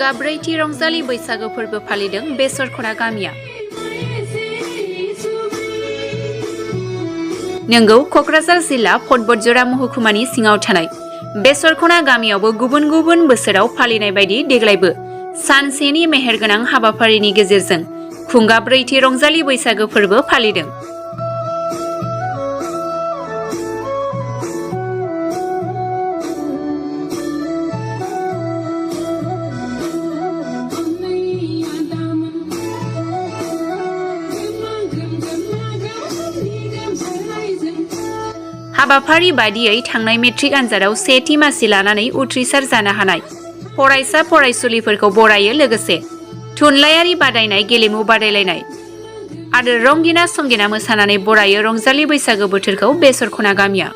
खुंगा ब्रैथि रंजालि बैसागो फोरबो फालिदों बेसरखना गामिया। नंगौ, कक्राझार जिल्ला फटबटजरा महकुमानि सिङाव थानाय बेसरखना गामियावबो गुबुन गुबुन बोसोराव फालिनाय बायदि देग्लायबो सानसेनि मेहेरगोनां हाबाफारिनि गेजेरजों खुंगा ब्रैथि रंजालि बैसागो फोरबो फालिदों। हाबाफारि बादियै थांनाय मेट्रिक आनजादाव सेथि मासि लानानै उथ्रिसार जानो हानाय फरायसा फरायसुलिफोरखौ बरायो। लोगोसे थुनलाइयारि बादायनाय, गेलेमु बादायलायनाय आरो रंगिना संगिना मोसानानै बरायो रंजालि बैसागो बोथोरखौ बेसरखना गामिया।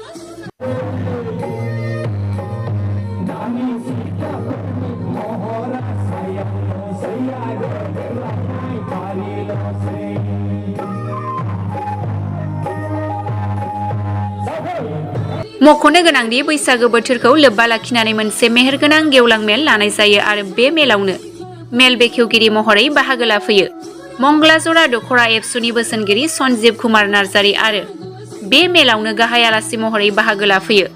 मख'नो गोनांदि बैसागो बोथोरखौ लोब्बा लाखिनानै मोनसे मेहेरगोनां गेवलां मेल लानाय जायो आरो बे मेलावनो मेल बेखेवगिरि महरै बाहागो लाफैयो मंगलाजरा दख'रा एबसुनि बोसोनगिरि सन्जीब कुमार नार्जारी आरो बे मेलावनो गाहाय आलासि महरै बाहागो लाफैयो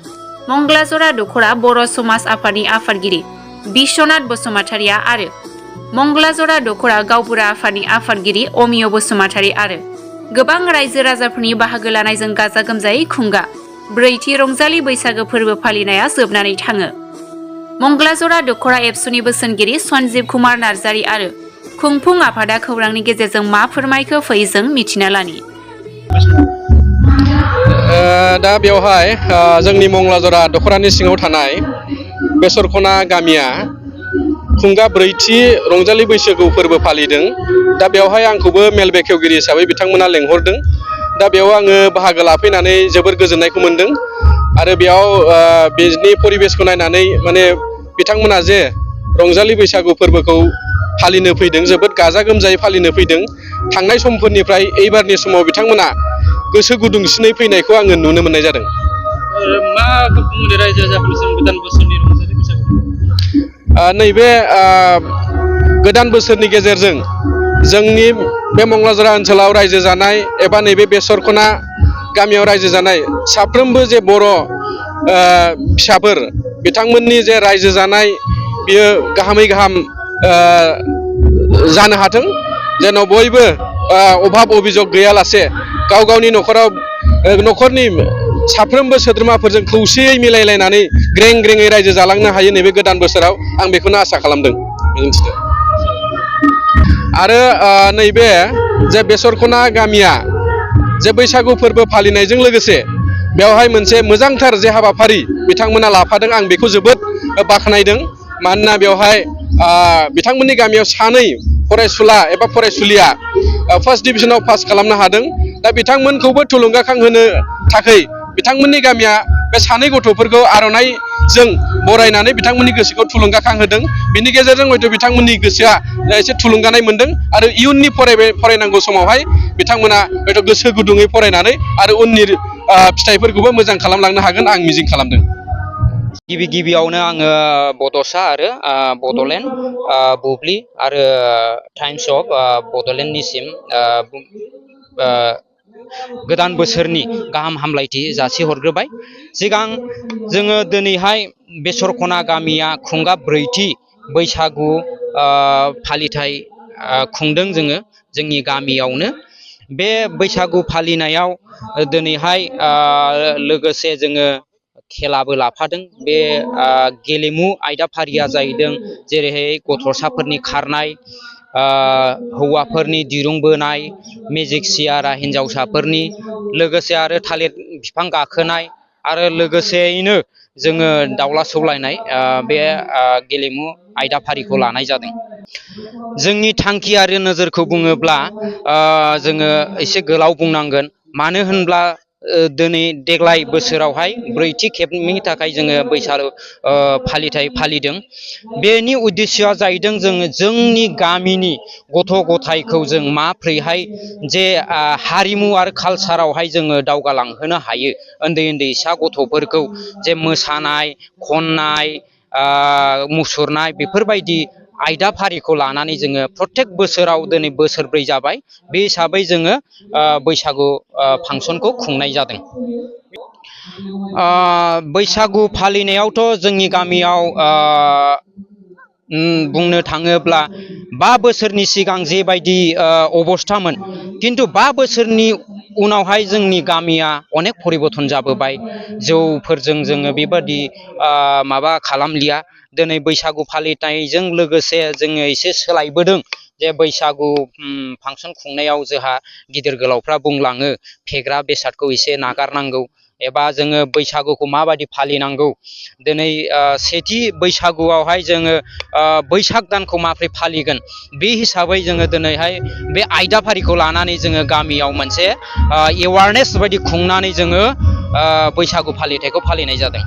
मंगलाजरा दख'रा बर' समाज आफादनि आफादगिरि बिश्वनाथ बसुमतारिया आरो मंगलाजरा दख'रा गावबुरा आफादनि आफादगिरि अमिय बसुमतारी आरो गोबां रायजो राजाफोरनि बाहागो लानायजों गाजा गोमजायै खुंगा ब्रैथि रंजालि बैसागो फोरबो फालिनाया जोबनानै थाङो। मंगलाजरा दख'रा एबसुनि बोसोनगिरि सन्जीब कुमार नार्जारी आरो खुंफुं आफादा खौरांनि गेजेरजों मा फोरमायखो फै जों मिथिना लानि। दा बेवहाय जोंनि मंगलाजरा दख'रानि सिङाव थानाय बेसरखना गामिया खुंगा ब्रैथि रंजालि बैसागु फोरबो फालिदों। दा बेवहाय आंखौबो मेल बेखेवगिरि हिसाबै बिथांमोना लेंहरदों। दा बेयाव आङो बाहागो लाफैनानै जोबोर गोजोननायखौ मोनदों आरो बेयाव बेनि परिबेसखौ नायनानै माने बिथांमोना जे रंजालि बैसागु फोरबोखौ फालिनो फैदों, जोबोद गाजा गोमजायै फालिनो फैदों। थांनाय समफोरनिफ्राय एबारनि समाव बिथांमोना गोसो गुदुंसिनै फैनायखौ आङो नुनो मोननाय जादों। मा बुङो रायजो राजाफोरनिसिम गोदान बोसोरनि रंजालि बैसागु? नैबे गोदान बोसोरनि गेजेरजों जोंनि बे मंगलाजरा ओनसोलाव रायजो जानाय एबा नैबे बेसरखना गामियाव रायजो जानाय साफ्रोमबो जे बर' फिसाफोर बिथांमोननि जे रायजो जानाय बियो गाहामै गाहाम जानो हाथों। जेन' बयबो अभाब अभिजग गैयालासे गाव गावनि न'खरनि साफ्रोमबो सोद्रोमाफोरजों खौसेयै मिलायलायनानै ग्रें ग्रेङै रायजो जालांनो हायो नैबे गोदान बोसोराव, आं बेखौनो आसा खालामदों। आरो नैबे जे बेसरखना गामिया जे बैसागु फोरबो फालिनायजों लोगोसे बेवहाय मोनसे मोजांथार जे हाबाफारि बिथांमोना लाफादों, आं बेखौ जोबोद बाख्नायदों। मानोना बेवहाय बिथांमोननि गामियाव सानै फरायसुला एबा फरायसुलिया फार्स्ट डिभिजनाव पास खालामनो हादों। दा बिथांमोनखौबो थुलुंगाखांहोनो थाखाय बिथांमोननि गामिया बे सानै गथ'फोरखौ आर'नाइजों बरायनानै बिथांमोननि गोसोखौ थुलुंगाखांहोदों। बिनि गेजेरजों हयथ' बिथांमोननि गोसोआ एसे थुलुंगानाय मोनदों आरो इयुननि फरायनांगौ समावहाय बिथांमोना हयथ' गोसो गुदुङै फरायनानै आरो उननि फिथाइफोरखौबो मोजां खालामलांनो हागोन आं मिजिं खालामदों। गिबियावनो आङो बड'सा आरो बड'लेण्ड बुब्लि आरो टाइम्स अफ बड'लेण्डनिसिम गोदान बोसोरनि गाहाम हामलायथि जासिहरग्रोबाय। सिगां जोङो दिनैहाय बेसरखना गामिया खुंगा ब्रैथि बैसागु फालिथाय खुंदों जोङो जोंनि गामियावनो। बे बैसागु फालिनायाव दिनैहाय लोगोसे जोङो खेलाबो लाफादों। बे गेलेमु आयदाफारिया जाहैदों जेरैहाय गथ'साफोरनि खारनाय, हौवाफोरनि दिरुं बोनाय, मेजिक सियारा हिन्जावसाफोरनि, लोगोसे आरो थालिर बिफां गाखोनाय आरो लोगोसेयैनो जोङो दावला सौलायनाय बे गेलेमु आयदाफारिखौ लानाय जादों। जोंनि थांखि आरो नोजोरखौ बुङोब्ला जोङो एसे गोलाव बुंनांगोन। मानो होनब्ला देग्लाय बोसोरावहाय ब्रैथि खेबनि थाखाय जोङो बैसागु फालिथाय फालिदों। बेनि उद्देश्यआ जाहैदों जोङो जोंनि गामिनि गथ' गथायखौ जों माब्रैहाय जे हारिमु आरो कालसारावहाय जोङो दावगालांहोनो हायो। उन्दै उन्दैसा गथ'फोरखौ जे मोसानाय, खननाय, मुसुरनाय बेफोरबायदि आयदाफारिखौ लानानै जोङो प्रत्येक बोसोराव दिनै बोसोरब्रै जाबाय बे हिसाबै जोङो बैसागु फांसनखौ खुंनाय जादों। बैसागु फालिनायावथ' जोंनि गामियाव बुंनो थाङोब्ला 5 बोसोरनि सिगां जेबायदि अबस्थामोन खिन्थु 5 बोसोरनि उनावहाय जोंनि गामिया अनेक परिबर्तन जाबोबाय। जौफोरजों जोङो बेबादि माबा खालामलिया। दिनै बैसागु फालिथायजों लोगोसे जोङो एसे सोलायबोदों जे बैसागु फांसन खुंनायाव जोंहा गिदिर गोलावफ्रा बुंलाङो फेग्रा बेसादखौ एसे नागारनांगौ एबा जोङो बैसागुखौ माबायदि फालिनांगौ। दिनै सेथि बैसागुआवहाय जोङो बैसाग दानखौ माबोरै फालिगोन बे हिसाबै जोङो दिनैहाय बे आयदाफारिखौ लानानै जोङो गामियाव मोनसे एवारनेस बायदि खुंनानै जोङो बैसागु फालिथायखौ फालिनाय जादों।